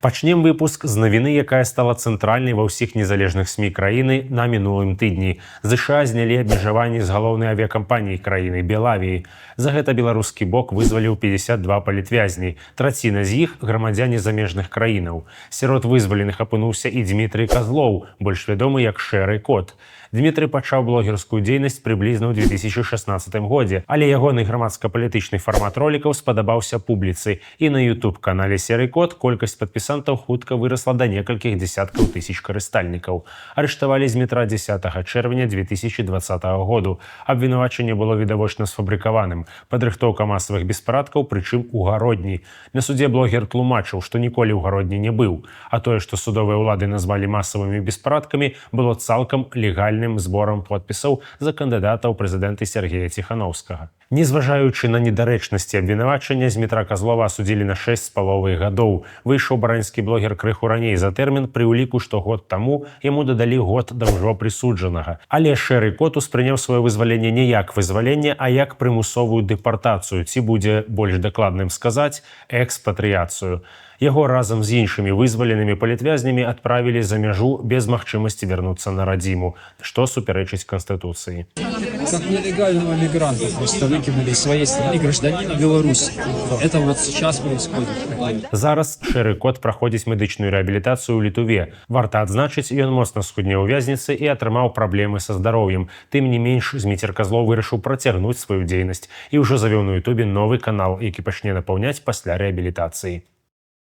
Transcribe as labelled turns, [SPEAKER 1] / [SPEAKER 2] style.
[SPEAKER 1] Пачнем выпуск з навіны, якая стала цэнтральнай ва ўсіх незалежных СМІ краіны на мінулым тыдні. ЗША знялі абмежаванні з галоўнай авіякампаніі краіны «Белавіі». За гэта беларускі бок вызваліў 52 палітвязні. Траціна з іх — грамадзяне замежных краінаў. Сярод вызваленых апынуўся і Дмітрый Казлоў, больш вядомы як Шэры Кот. Дмітрый пачаў блогерскую дзейнасць прыблізна ў 2016 годзе, але ягоны грамадска-палітычны фармат ролікаў спадабаўся публіцы. І на YouTube-канале «Серый кот» колькасць падпісантаў хутка вырасла да некалькіх дзесяткаў тысяч карыстальнікаў. Арыштавалі Змітра 10 чэрвеня 2020 году. Абвінавачанне было відавочна сфабрыкаваным. Падрыхтоўка масавых беспарадкаў, прычым у Гародні. На судзе блогер тлумачыў, што ніколі ў Гародні не быў. А тое, што судовыя ўлады назвалі масавымі беспарадкамі, было цалкам легальным зборам подпісаў за кандыдата ў прэзідэнты Сергея Ціханаўскага. Незважаючы на недарэчнасці абвінавачання, Змітра Казлова асудзілі на 6,5 гадоў. Выйшаў бараньскі блогер крыху раней за тэрмін пры ўліку, што год таму яму дадалі год да ўжо прысуджанага. Але Шэры Кот успрыняў сваё вызваленне не як вызваленне, а як прымусовую дэпартацыю, ці, будзе больш дакладным сказаць, экспатрыяцыю. Яго разам з іншымі вызваленымі палітвязнямі адправілі за мяжу без магчымасці вярнуцца на радзіму, што супярэчыць канстытуцыі.
[SPEAKER 2] Как нелегального мигранта просто выкинули из своей страны гражданина Беларуси. Это вот сейчас происходит.
[SPEAKER 1] Зараз Шэры Кот праходзіць медычную рэабілітацыю ў Літуве. Варта адзначыць, ён моцна схуднеў у вязніцы і атрымаў праблемы са здароўем. Тым не менш, Зміцер Казлоў вырашыў працягнуць сваю дзейнасць і ўжо завёў на Ютубе новы канал, які пачне напаўняць пасля рэабілітацыі.